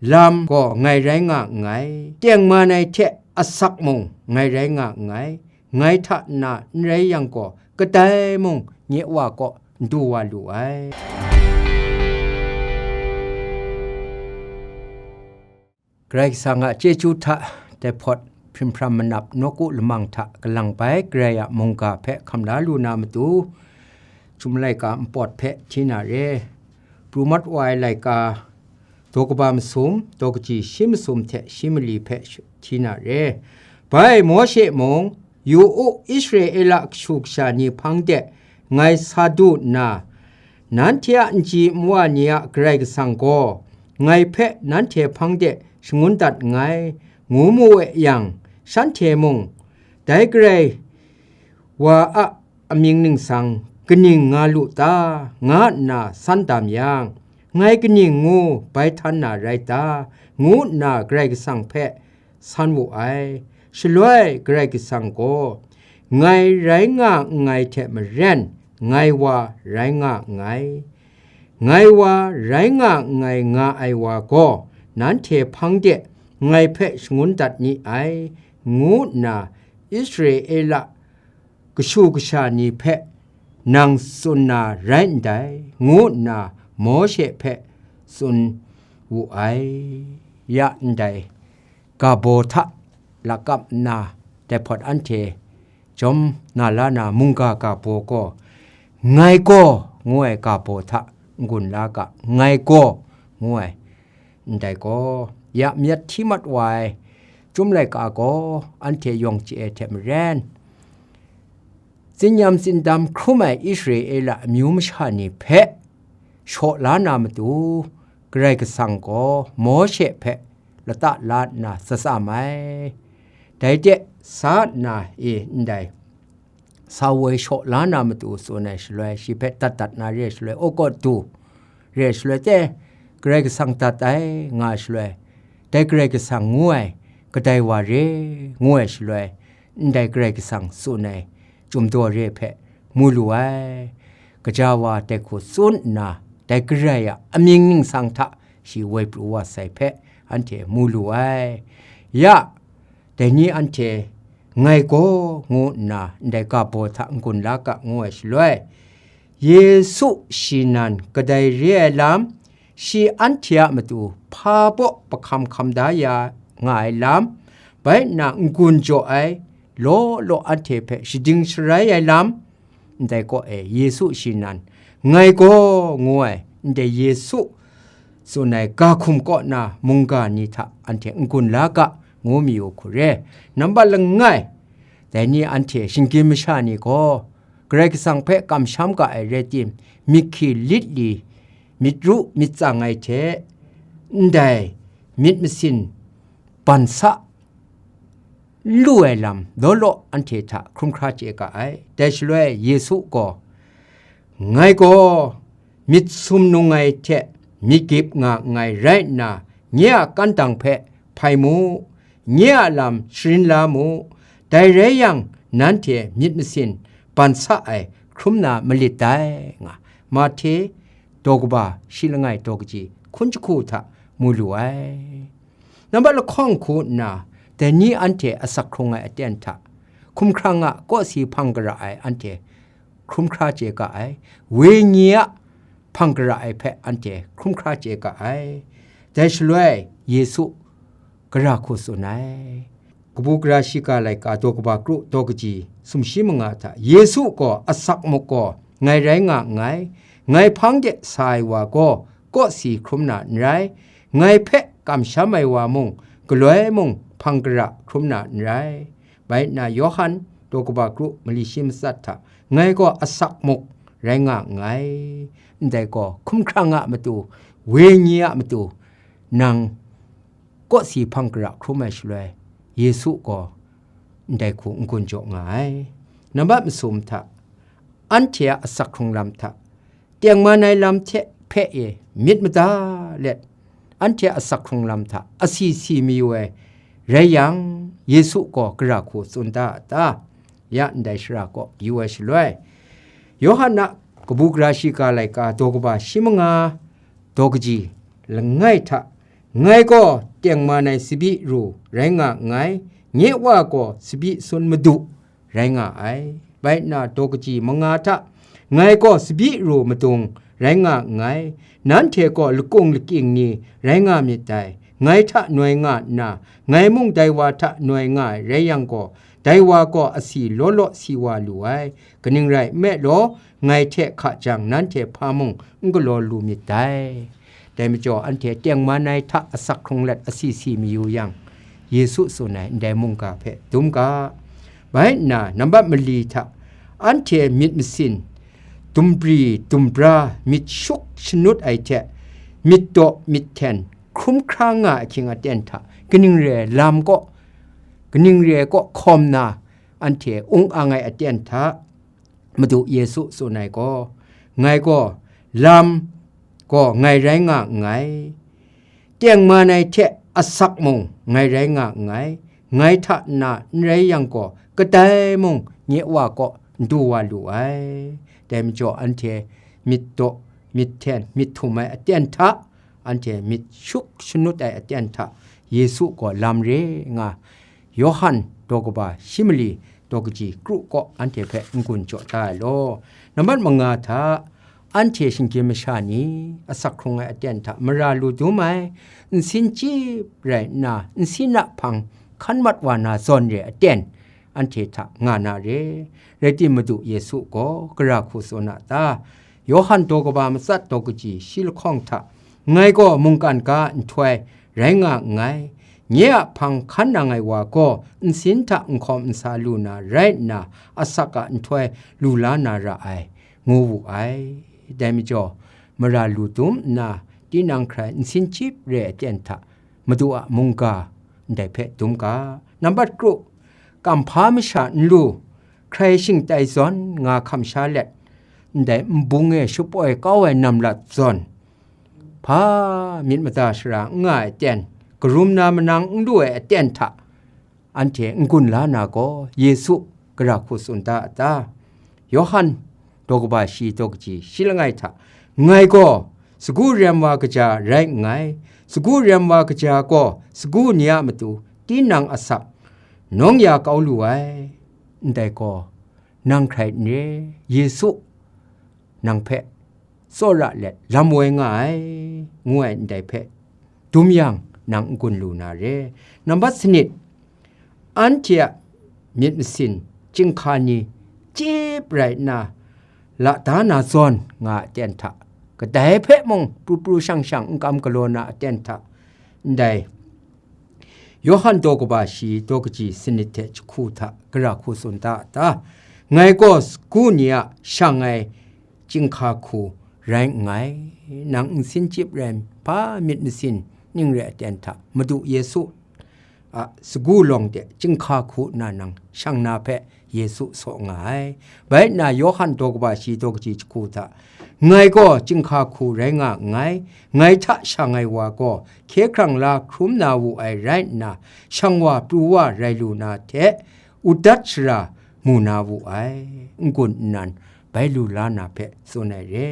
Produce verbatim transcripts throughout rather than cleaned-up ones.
lam gaw ngai rai nga nngai, tengman ai hte asak mung ngai rai nga nngai, ngai hta nna n rai yang gaw, kadai mung nye Wa kaw n du wa lu ai. Karai Kasang a chyeju hta dai hpawt hprim hpram manap nawku lamang hta kalang bai Karai a mungga hpe hkam la lu na matu, Chyum laika npawt hpe hti na re. Pru mat wa ai laika, daw kaba masum, daw kaji shi masum hte shi mali hpe sh-, hti na re. Bai Mawshe mung, Yu u, Israela kashu kasha ni hpang de ngai sa du nna, nanhte a nji nwa ni a Karai Kasang gaw ngai hpe nanhte hpang de shangun dat nngai, ngu mu e yang, shanhte mung dai Karai Wa a amying ningsang kaning nga lu ta, nga nna san dam yang, ngai kaning ngu bai htan na rai ta, ngu nna Karai Kasang hpe san wu ai. Shaloi Karai Kasang gaw, ngai rai nga nngai hte maren, ngai wa rai nga nngai. Ngai wa rai nga nngai nga ai wa gaw, nanhte hpang de ngai hpe shangun dat ni ai, ngu nna Israela kashu kasha ni hpe nang tsun na rai ndai, ngu nna Mawshe hpe tsun wu ai. Ya ndai ga baw hta lakap nna, dai hpawt anhte jawm na la na mungga ga baw gaw, ngai gaw, ngu ai ga baw hta n-gun la ga, ngai gaw, ngu ai. Ndai gaw, ya myit hti mat wa ai Chyum laika gaw anhte yawng chye ai hte maren, tsinyam tsindam hkrum ai Israela amyu masha ni hpe shaw la na matu, Karai Kasang gaw Mawshe hpe lata la nna tsatsam ai. Dai de sa nna e ndai sa woi shaw la na matu tsun ai shaloi, shi hpe dat dat na re ai shaloi, aw kaw du re ai shaloi, te Karai Kasang dat ai nga ai shaloi, dai Karai Kasang ngu ai kadai wa re ngu ai shaloi, ndai Karai Kasang tsun ai Chyum daw re hpe mu lu ai. Kaja wa dai hku tsun nna, dai Karai a amying ningsang hta shi woi pru wa sai hpe anhte mu lu ai. Ya, dai ni anhte, ngai gaw, ngu nna ndai ga baw hta n-gun la ga, ngu ai shaloi, Yesu shi nan kadai re ai lam, shi anhte a matu hpa baw pahkam hkam da ya nga ai lam, bai nna n-gun jaw ai, law law anhte hpe shading sharai ai lam, ndai kaw e Yesu shi nan, ngai gaw, ngu ai, ndai Yesu tsun ai ga hkum kaw na mungga ni hta anhte n-gun la ga, ngu mayu hku re. Nambat langai, dai ni anhte shinggyim masha ni gaw, Karai Kasang hpe kamsham ga ai rai tim, myit hki lit li, myit ru myit tsang ai hte, ndai myit masin ban sa n lu ai lam law law anhte hta hkrum hkra chye ga ai. Dai shaloi Yesu gaw, ngai gaw myit sumnung ai hte myit gyip nga nngai rai nna, nye a kantang hpe hpai mu, nye a lam sharin la mu, dai rai yang, nanhte myit masin ban sa ai hkrum na malit dai, nga Mahte daw kaba shi langai daw kaji hkun jahku hta mu lu ai. Nambat lahkawng hku nna, dai ni anhte asak hkrung ai aten hta, hkumhkrang a kawsi hpang gara ai anhte hkrum hkra chye ga ai, wenyi a hpang gara ai hpe anhte hkrum hkra chye ga ai. Dai shaloi Yesu gara hku tsun ai. Kabu gara shiga laika daw kaba kru daw kaji sumshi manga hta, Yesu gaw asak muk gaw ngai rai nga nngai, ngai hpang de sa ai wa gaw kawsi hkrum na n rai, ngai hpe kamsham ai wa mung, galoi mung hpang gara hkrum na n rai. Bai nna Yawhan daw kaba kru mali shi matsat hta, ngai gaw asak muk rai nga nngai, ndai gaw hkumhkrang a matu, wenyi a matu, nang kawsi hpang gara hkrum ai shaloi, Yesu gaw ndai hku n-gun jaw nga ai. Nambat masum hta, anhte a asak hkrung lam hta, tengman ai lam hte hpe e myit mada let, anhte a asak hkrung lam hta asi si mayu ai rai yang, Yesu gaw gara hku tsun da a ta? Ya ndai shara kaw yu ai shaloi, Yawhan a kabu gara shiga laika daw kaba shi manga daw kaji langai hta, Ngai gaw tengman ai tsabyi ru rai nga nngai, nye Wa gaw tsabyi sun madu rai nga ai. Bai nna daw kaji manga hta, ngai gaw tsabyi ru madung rai nga nngai, nanhte gaw lakung lakying ni rai nga myit dai. Ngai hta noi nga nna, ngai mung dai wa hta noi nga ai rai yang gaw, dai wa gaw asi law law si wa lu ai. Kaning rai nme law, ngai hte hka jang, nanhte hpa mung n galaw lu myit dai. Dai majaw, anhte tengman ai hta asak hkrung let asi si mayu yang, Yesu tsun ai ndai mungga hpe dum ga. Bai nna, nambat mali hta anhte myit masin, dumbri dumbra, myit shuk shanut ai hte, myit daw myit hten hkrum hkra nga ai ahkying aten hta, kaning re ai lam kaw, kaning re ai kaw hkawm na, anhte ung ang ai aten hta, Madu Yesu tsun ai gaw, ngai gaw lam gaw ngai rai nga nngai, tengman ai hte asak mung ngai rai nga nngai, ngai hta nna n rai yang gaw, kadai mung nye Wa kaw n du wa lu ai. Dai majaw, anhte myit daw, myit hten, myit htum ai aten hta, anhte myit shuk shanut ai aten hta, Yesu gaw lam re nga, Yawhan daw kaba shi mali daw kaji kru kaw anhte hpe n-gun jaw da ai law. Nambat manga hta, anhte shinggyim masha ni asak hkrung ai aten hta mara lu dum ai, nsin chyip rai nna, nsin a hpang hkan mat wa na zawn re aten, anhte hta nga na re. Rai tim, Madu Yesu gaw gara hku tsun a ta? Yawhan daw kaba matsat daw kaji shi lahkawng hta, ngai gaw mungkan ga nhtoi rai nga nngai, nye a hpang hkan nang ai wa gaw nsin hta nhkawm nhsa lu na rai nna, asak a nhtoi lu la na ra ai, ngu wu ai. Dai majaw, mara lu dum nna, tinang hkrai nsin chyip re ai aten hta, Madu a mungga ndai hpe dum ga. Nambat kru, kamhpa masha n lu, hkrai shingtai zawn nga hkam sha let, ndai nbung e shapoi kau ai namlat zawn, hpa myit mada shara n nga ai aten, karum na manang n lu ai aten hta, anhte n-gun la na gaw, Yesu gara hku tsun da a ta? Yawhan daw kaba shi daw kaji shi langai hta, ngai gaw sagu rem wa kaja rai nngai, sagu rem wa kaja gaw sagu ni a matu tinang asak nawng ya kau lu ai. Ndai gaw, nang hkrai n re, Yesu nang hpe tsawra let lam woi nga ai, ngu ai ndai hpe dum yang, nang n-gun lu na re. Nambat sanit, anhte a myit masin chyinghka ni chyip rai nna, la da na zawn nga aten hta, kadai hpe mung pru pru shang shang n kam galaw na aten hta, ndai Yawhan daw kaba shi daw kaji sanit hte jahku hta gara hku tsun da a ta? Ngai gaw sagu ni a shang ai chyinghka hku rai nngai, nang nsin chyip rai hpa myit masin ning re aten hta, Madu Yesu a sagu lawng de chyinghka hku nna nang shang na hpe Yesu saw nga ai. Bai nna Yawhan daw kaba shi daw kaji jahku hta, ngai gaw chyinghka hku rai nga nngai, ngai hta shang ai wa gaw hkye hkrang la hkrum na wu ai rai nna, shang wa pru wa rai lu na hte, udat shara mu na wu ai, n-gun nnan bai lu la na hpe tsun ai re.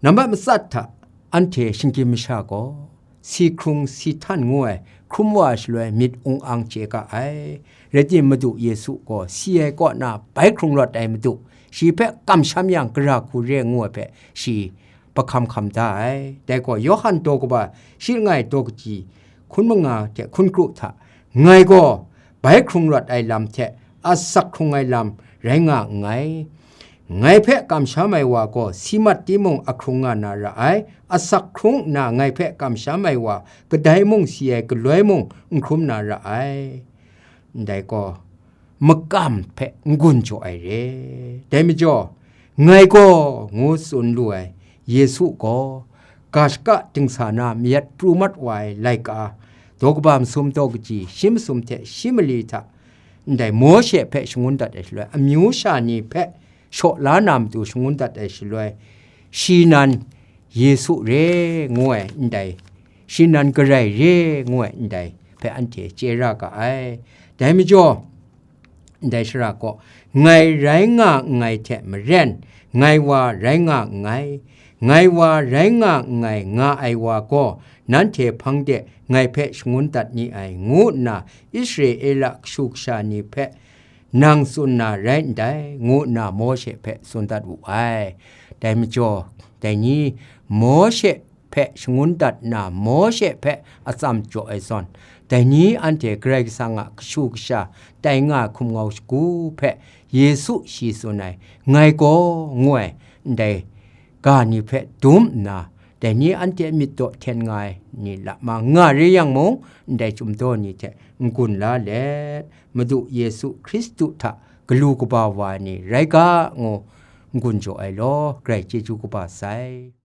Nambat matsat hta, anhte shinggyim masha gaw si hkrung si htan ngu ai hkrum wa ai shaloi myit ung ang chye ga ai. Rai timung, Madu Yesu gaw si ai kaw na bai hkrung rawt ai Madu, shi hpe kamsham yang gara hku re ngu ai hpe shi bahkam hkam da ai. Dai gaw, Yawhan daw kaba shi langai daw kaji hkun manga hte hkun kru hta, ngai gaw bai hkrung rawt ai lam hte asak hkrung ai lam rai nga nngai. Ngai hpe kamsham ai wa gaw si mat timung ahkrung nga na ra ai, asak hkrung nna ngai hpe kamsham ai wa kadai mung si ai galoi mung n hkrum na ra ai. Ndai gaw, makam hpe n-gun jaw ai re. Dai majaw, ngai gaw, ngu tsun lu ai Yesu gaw, ga shaka dingsa na mayat pru mat wa ai laika, daw kaba masum daw kaji shi masum hte shi mali hta, ndai Mawshe hpe shangun dat ai shaloi, amyu sha ni hpe shaw la na matu shangun dat ai shaloi, shi nan Yesu re ngu ai ndai, shi nan Karai re ngu ai ndai hpe anhte chye ra ga ai. Dai majaw, ndai shara gaw, ngai rai nga nngai hte maren, ngai wa rai nga nngai, ngai wa rai nga nngai nga ai wa gaw, nanhte hpang de ngai hpe shangun dat ni ai, ngu nna Israela kashu kasha ni hpe nang tsun na rai ndai, ngu nna Mawshe hpe tsun dat wu ai. Dai majaw, dai ni Mawshe hpe shangun dat nna, Mawshe hpe atsam jaw ai zawn, dai ni anhte Karai Kasang a kashu kasha tai nga ai hkum ngau shagu hpe Yesu shi tsun ai, ngai gaw ngu ai, ndai ga ni hpe dum nna, dai ni anhte myit daw hten nga ai ni lama nga re yang mung, ndai chyum daw ni hte n-gun la let, Madu Yesu Hkristu hta galu kaba wa ai ni rai ga, ngu n-gun jaw ai law, Karai chyeju kaba sai.